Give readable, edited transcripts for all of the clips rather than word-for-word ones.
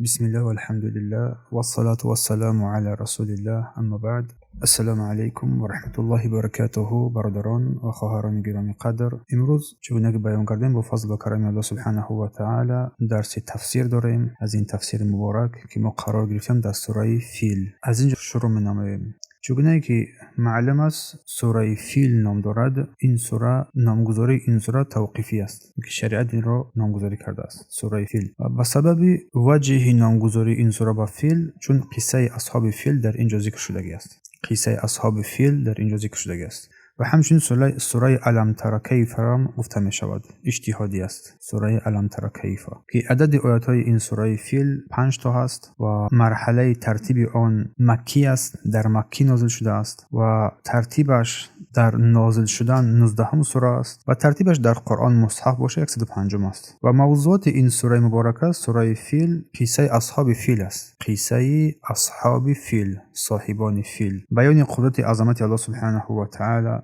Бисмиллах, валхамдулиллах, вассалату вассаламу аля расулиллах, амма баъд. Ассалому алайкум ва раҳматуллоҳи баракатуҳу, бародарон ва хоҳарони гиромӣ қадр. Имрӯз чунон ки баён кардем, бо фазлу карами Аллоҳ субҳанаҳу ва таъала дарси тафсир дорем. Аз ин тафсири муборак, ки мо қарор гирифтем дар сураи Фил. Аз инҷо шурӯъ менамоем. Чугунае ки маълум аст, сураи Фил ном дорад. Ин сура, номгузории ин сура тавқифӣ аст, ки шариат инро номгузорӣ кардааст, сураи Фил. Ба сабаби ваҷҳи номгузории ин сура ба Фил, чун қиссаи асҳоби фил дар ин ҷо зикр шудагӣ аст. Қиссаи асҳоби фил дар ин ҷо зикр шудагӣ аст. Ва ҳамчунин сураи Алам тара кайфа гуфта мешавад, иҷтиҳодӣ аст. Сураи Алам тара кайфа, ки адади оятҳои ин сураи Фил 5 то ҳаст ва марҳалаи тартиби он маккӣ аст, дар Маккӣ нозил шудааст ва тартибаш дар нозил шудан 19 сура аст ва тартибаш дар Қуръон мусҳаф боша 105 аст. Ва мавзуоти ин сураи муборака, сураи Фил, қиссаи асҳоби фил аст. Қиссаи асҳоби фил, соҳибони фил, баёни қудрати азамати Аллоҳ субҳанаҳу ва таъала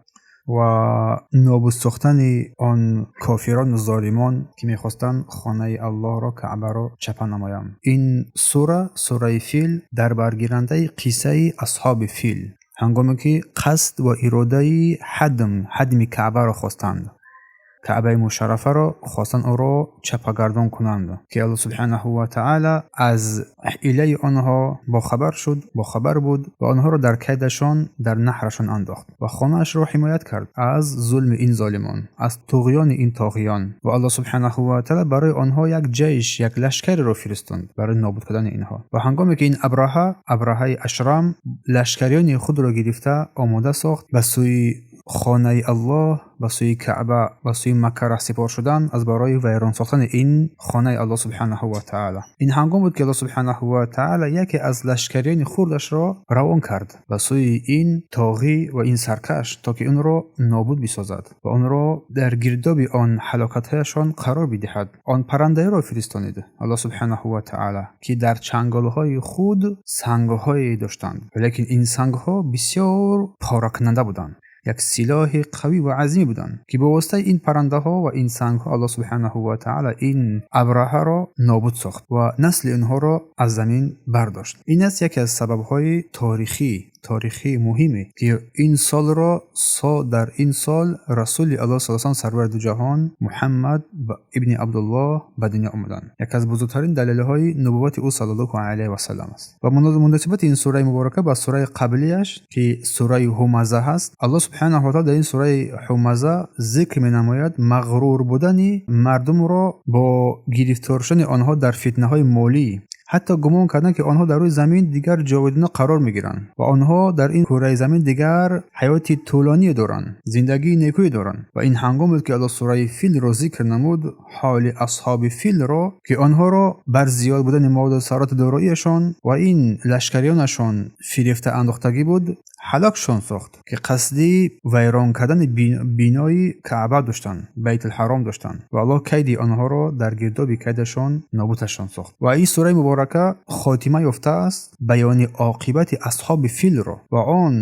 ва нобуд сохтани он кофирону золимон, ки мехостанд хонаи Аллоҳро, Каъбаро чапа намоянд. Ин сура, сураи Фил, дар баргирандаи қиссаи асҳоби фил, ҳангоме ки қасд ва иродаи ҳадми Каъбаро хостанд, Каъбаи мушаррафаро хостанд ӯро чапагардон кунанд, ки Аллоҳ субҳанаҳу ва таъала аз ҳилаи онҳо бохабар шуд, бохабар буд ва онҳоро дар кайдашон, дар наҳрашон андохт ва хонаашро ҳимоят кард аз зулми ин золимон, аз туғёни ин тоғиён. Ва Аллоҳ субҳанаҳу ва таъала барои онҳо як ҷайш, як лашкареро фиристонд барои нобуд кардани инҳо. Ва ҳангоме ки ин Абраҳа, Абраҳаи Ашрам, лашкариёни худро гирифта омода сохт ба сӯи хонаи Аллоҳ, ба сӯи Каъба, ба сӯи Макка раҳсипор шудан аз барои вайрон сохтани ин хонаи Аллоҳ субҳанаҳу ва таъала. Ин ҳангом буд, ки Аллоҳ субҳанаҳу ва таъала яке аз лашкариёни хурдашро равон кард ба сӯи ин тоғӣ ва ин саркаш, то ки онро нобуд бисозад ва онро дар гирдоби он ҳалокатҳояшон қарор бидиҳад. Он паррандаеро фиристонид Аллоҳ субҳанаҳу ва таъала, ки дар чанголҳои худ сангҳое доштанд, валекин ин сангҳо бисёр поракунанда буданд, як силоҳи қавӣ ва азиме буданд, ки ба воситаи ин паррандаҳо ва ин сангҳо Аллоҳ субҳанаҳу ва таъала ин Абраҳаро нобуд сохт ва насли онҳоро аз замин бардошт. Ин аст яке аз сабабҳои торихии муҳиме, ки ин солро дар ин сол Расули Аллоҳ саллаллоҳу алайҳи васаллам, сарвари дуҷаҳон Муҳаммад ибни Абдуллоҳ ба дунё омаданд. Яке аз бузургтарин далелҳои нубуввати ӯ саллаллоҳу алайҳи васаллам аст. Ва муносибати ин сураи муборака ба сураи қаблияш, ки сураи Ҳумаза ҳаст, Аллоҳ субҳанаҳу ва таъала дар ин сураи Ҳумаза зикр менамояд мағрур будани мардумро бо гирифтор шудани онҳо дар фитнаҳои молӣ, ҳатто гумон карданд, ки онҳо дар рӯи замин дигар ҷовидона қарор мегиранд ва онҳо дар ин кураи замин дигар ҳаёти тӯлоние доранд, зиндагии некӯе доранд. Ва ин ҳангом буд, ки Аллоҳ сураи Филро зикр намуд, ҳоли асҳоби филро, ки онҳоро бар зиёд будани молу сарвату дороиашон ва ин лашкариёнашон фирефта андохтагӣ буд, ҳалокшон сохт, ки қасди вайрон кардани бинои Каъба доштанд, Байтулҳаром доштанд, ва Аллоҳ кайди онҳоро дар гирдоби кайдашон нобудашон сохт. Ва ин сураи муборака хотима ёфтааст баёни оқибати асҳоби филро ва он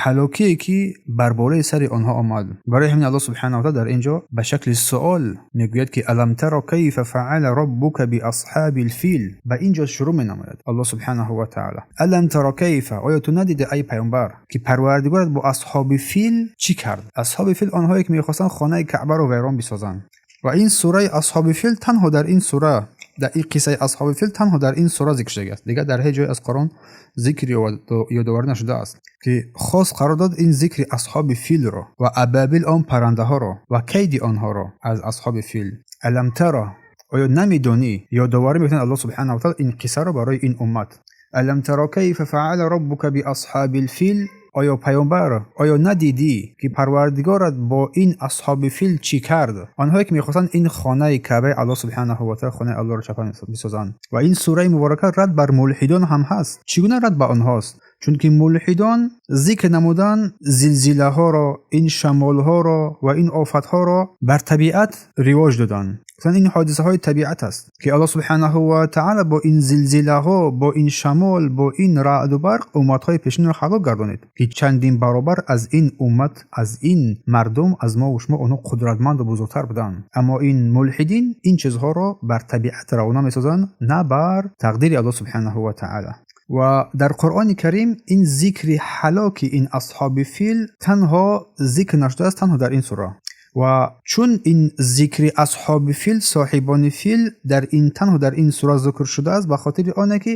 ҳалокие, ки бар болои сари онҳо омад. Барои ҳамин Аллоҳ субҳанаҳу ва таъала дар ин ҷо ба шакли суол мегӯяд, ки алам тара кайфа фаъала роббука биасҳаби лфил. Ба ин ҷо шурӯъ менамояд Аллоҳ субҳанаҳу ва таъала: алам тара кайфа, оё ту надидӣ, ай паёмбар, ки Парвардигорат бо асҳоби фил чӣ кард? Асҳоби фил онҳое, ки мехостанд хонаи Каъбаро вайрон бисозанд. Ва ин сураи асҳоби фил танҳо дар ин сура, дар ин қиссаи асҳоби фил танҳо дар ин сура зикр шудааст, дигар дар ҳеҷ ҷое аз Қуръон зикр ёдоварӣ нашудааст, ки хос қарор дод ин зикри асҳоби филро ва абабил, он паррандаҳоро ва кайди онҳоро аз асҳоби фил. Алам тара, оё намедонӣ? Ёдоварӣ мекунад Аллоҳ субҳанаҳу ва таъала ин қиссаро барои ин уммат. Алам тара кайфа фаъала роббука биасҳаби лфил, оё паёмбар, оё надидӣ, ки Парвардигорат бо ин асҳоби фил чӣ кард, онҳое, ки мехостанд ин хонаи Каъбаи Аллоҳ субҳанаҳу ва таъала, хонаи Аллоҳро чапа бисозанд? Ва ин сураи муборака рад бар мулҳидон ҳам ҳаст. Чӣ гуна рад ба онҳост? Чунки мулҳидон зикр намудан зилзилаҳоро, ин шамолҳоро ва ин офатҳоро бар табиат ривоҷ доданд. Гуфтанд ин ҳодисаҳои табиат аст, ки Аллоҳ субҳонаҳу ва таъоло бо ин зилзилаҳо, бо ин шамол, бо ин раъду барқ умматҳои пешинро ҳалок гардонид, ки чандин баробар аз ин уммат, аз ин мардум, аз мо ва шумо онҳо қудратманд ва бузургтар буданд. Аммо ин мулҳидин ин чизҳоро бар табиат равона месозанд, на бар тақдири Аллоҳ субҳонаҳу ва таъоло. Ва дар Қуръони Карим ин зикри ҳалоки ин асҳоби фил танҳо зикр нашудааст, танҳо дар ин сура. Ва чун ин зикри асҳоби фил, соҳибони фил дар ин танҳо дар ин сура зикр шудааст, ба хотири оне ки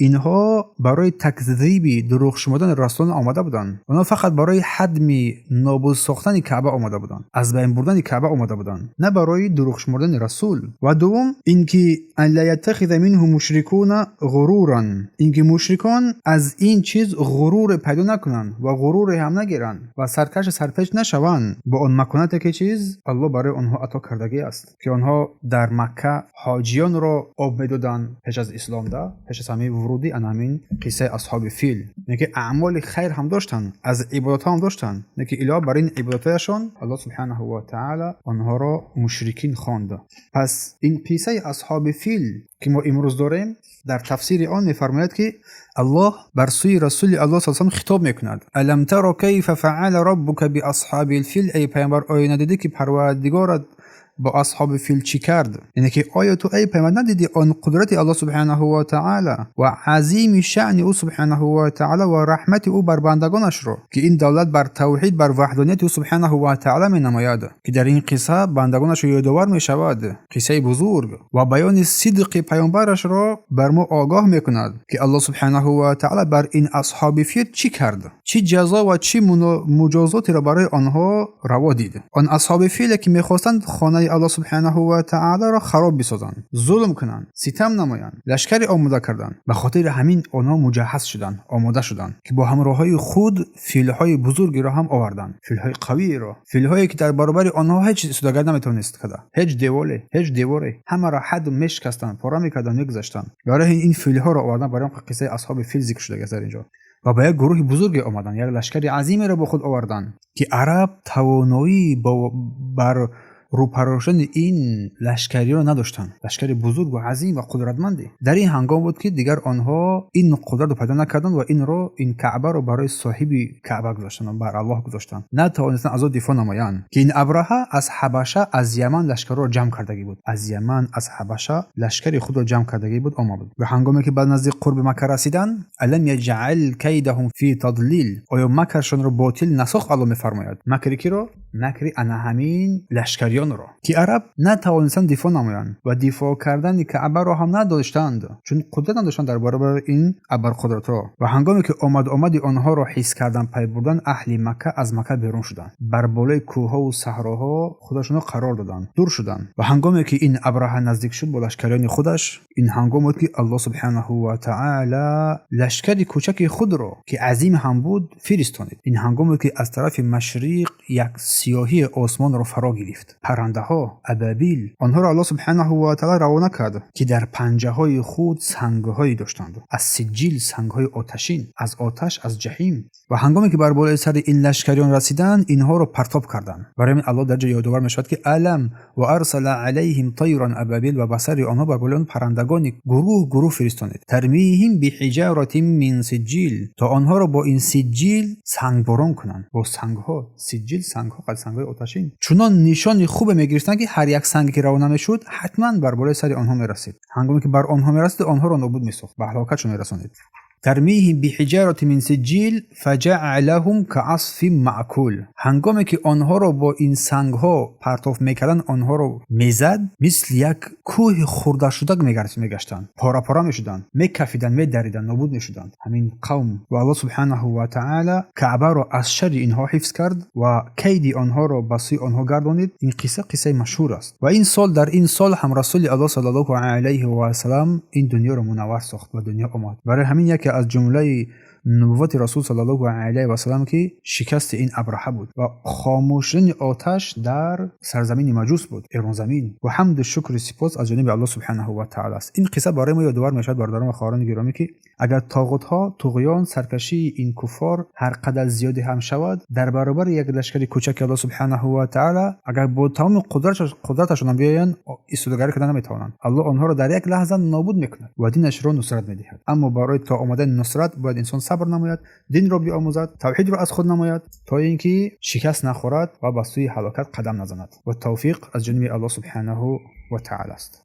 инҳо барои такзиби дурӯғ шумодани расулон омада буданд. Онҳо фақат барои ҳадми нобуд сохтани Каъба омада буданд, аз байн бурдани Каъба омада буданд, на барои дурӯғ шумордани расул. Ва дуввум ин ки ан ла яттахиза минҳу мушрикуна ғуруран, ин ки мушрикон аз ин чиз ғуруре пайдо накунанд ва ғуруре ҳам нагиранд ва саркаши сарпеч нашаванд бо он маконате ки чиз Аллоҳ барои онҳо ато кардагӣ аст, ки онҳо дар Макка ҳоҷиёнро об медоданд пеш аз ислом, да пеш аз ҳамин вуруди ан ҳамин қиссаи асҳоби фил. Яъне ки аъмоли хайр ҳам доштанд, аз ибодатҳо ҳам доштанд, лекин илова бар ин ибодатҳояшон Аллоҳ субҳанаҳу ва таъоло онҳоро мушрикин хонд. Пас ин қиссаи асҳоби фил ки мо имрӯз дорем, дар тафсири он мефармояд, ки Аллоҳ бар сӯи расули Аллоҳ саллаллоҳу алайҳи васаллам хитоб мекунад: алам тара кайфа фаъала раббука биасҳаби лфил, эй паёмбар, оё надидӣ ки Парвардигорат бо асҳоби фил чӣ кард? Яъне ки оё ту эй паёмбар надидӣ он қудрати Аллоҳ субҳанаҳу ва таъоло ва азими шаъни ӯ субҳанаҳу ва таъоло ва раҳмати ӯ бар бандагонашро, ки ин давлат бар тавҳид, бар ваҳдонияти ӯ субҳанаҳу ва таъоло менамояд, ки дар ин қисса бандагонашро ёдовар мешавад, қиссаи бузург ва баёни сидқи паёмбарашро бар мо огоҳ мекунад, ки Аллоҳ субҳанаҳу ва таъоло бар ин асҳоби фил чӣ кард, чӣ ҷазо ва чӣ муҷозотеро барои онҳо раво дид. Он асҳоби филе ки мехостанд хонаи Аллоҳ субҳанаҳу ва таъолоро хароб бисозанд, зулм кунанд, ситам намоянд, лашкаре омода карданд. Ба хотири ҳамин онҳо муҷаҳҳаз шуданд, омода шуданд, ки бо ҳамроҳҳои худ филҳои бузургеро ҳам оварданд, филҳои қавиеро, филҳое ки дар баробари онҳо ҳеҷ истодагар наметавонист када, ҳеҷ деволе, ҳеҷ деворе, ҳамаро ҳад мешикастанд, пора мекарданд, мегузаштанд. Барои ин филҳоро овардан, барои қиссаи асҳоби фил зикр шудагиаст дар инҷо. Ва ба як гурӯҳи бузурге омаданд, як лашкари азимеро бо худ оварданд, ки араб тавоноӣ бар рӯпарошани ин лашкариро надоштанд, лашкари бузург ва азим ва қудратманде. Дар ин ҳангом буд, ки дигар онҳо ин қудратро пайдо накарданд ва инро, ин Каъбаро барои соҳиби Каъба гузоштанд, бар Аллоҳ гузоштанд, натавонистанд аз ӯ дифоъ намоянд, ки ин Абраҳа аз Ҳабаша, аз Яман лашкарро ҷамъ кардагӣ буд, аз Яман, аз Ҳабаша лашкари худро ҷамъ кардагӣ буд, омад буд. Ва ҳангоме ки ба назди қурби Макка расиданд, алам яҷъал кайдаҳум фи тадлил, оё макршонро ботил насохт? Аллоҳ мефармояд. Макри киро? Макри ана ҳамин лашкариёнро, ки араб натавонистанд дифоъ намоянд ва дифоъ кардани Каъбаро ҳам надоштанд, чун қудрат надоштанд дар баробари ин абарқудратҳо. Ва ҳангоме ки омад-омади онҳоро ҳис кардан, пай бурдан, аҳли Макка аз Макка берун шуданд, бар болои кӯҳҳову саҳроҳо худашонро қарор доданд, дур шуданд. Ва ҳангоме ки ин Абраҳа наздик шуд бо лашкариёни худаш, ин ҳангом буд, ки Аллоҳ субҳанаҳу ва таъала лашкари кӯчаки худро, ки азим ҳам буд, фиристонид. Ин ҳангом буд, ки аз тарафи машриқ як сиёҳии осмонро фаро гирифт. Паррандаҳо абабил, онҳоро Аллоҳ субҳанаҳу ва таъала равона кард, ки дар панҷаҳои худ сангҳое доштанд аз сиҷҷил, сангҳои оташин, аз оташ, аз ҷаҳим. Ва ҳангоме ки бар болои сари ин лашкариён расиданд, инҳоро партоб карданд. Барои ҳамин Аллоҳ дар ҷо ёдовар мешавад, ки алам ва арсала алайҳим тайран абабил, ва ба сари онҳо, бар болои он паррандагони гурӯҳ гурӯҳ фиристонид, тармиҳим биҳиҷаратин мин сиҷҷил, то онҳоро бо ин сиҷҷил сангборон кунанд, бо сангҳо, сиҷҷил сангҳо, сангҳои оташин. Чунон нишони хубе мегирифтанд, ки ҳар як санге ки равона мешуд, ҳатман бар болои сари онҳо мерасид. Ҳангоме ки бар онҳо мерасид, онҳоро нобуд месохт, ба ҳалокатшон мерасонид. Тармиҳим биҳиҷарати мин сиҷҷил фаҷаълаҳум каасфин маъкул. Ҳангоме ки онҳоро бо ин сангҳо партоф мекарданд, онҳоро мезад, мисли як кӯҳи хурдашуда мегаштанд, пора-пора мешуданд, мекафиданд, медариданд, нобуд мешуданд ҳамин қавм. Ва Аллоҳ субҳанаҳу ва таъала Каъбаро аз шарри инҳо ҳифз кард ва кайди онҳоро ба сӯи онҳо гардонид. Ин қисса қиссаи машҳур аст. Ва ин сол, дар ин сол ҳам расули Аллоҳ саллаллоҳу алайҳи васалам ин дунёро мунаввар сохт, ба дунё омад. Барои ҳамин яке аз ҷумлаи нубувати расул саллаллоҳу алайҳи васаллам, ки шикасти ин Абраҳа буд ва хомӯш шудани оташ дар сарзамини маҷус буд, Эронзамин. Ва ҳамду шукру сипос аз ҷониби Аллоҳ субҳанаҳу ва таъала аст. Ин қисса барои мо ёдовар мешавад, бародарон ва хоҳарони гиромӣ, ки агар тоғутҳо, туғён, саркашии ин куффор ҳар қадар зиёде ҳам шавад, дар баробари як лашкари кӯчаки Аллоҳ субҳанаҳу ва таъала агар бо тамоми қудраташон ҳам биёянд, истодагарӣ карда наметавонанд. Аллоҳ онҳоро дар як лаҳза нобуд мекунад ва динашро нусрат медиҳад. Аммо барои то омадани нусрат бояд инсон сабр намояд, динро биомӯзад, тавҳидро аз худ намояд, то ин ки шикаст нахӯрад ва ба сӯи ҳалокат қадам назанад. Ва тавфиқ аз ҷониби Аллоҳ субҳанаҳу ва таъала аст.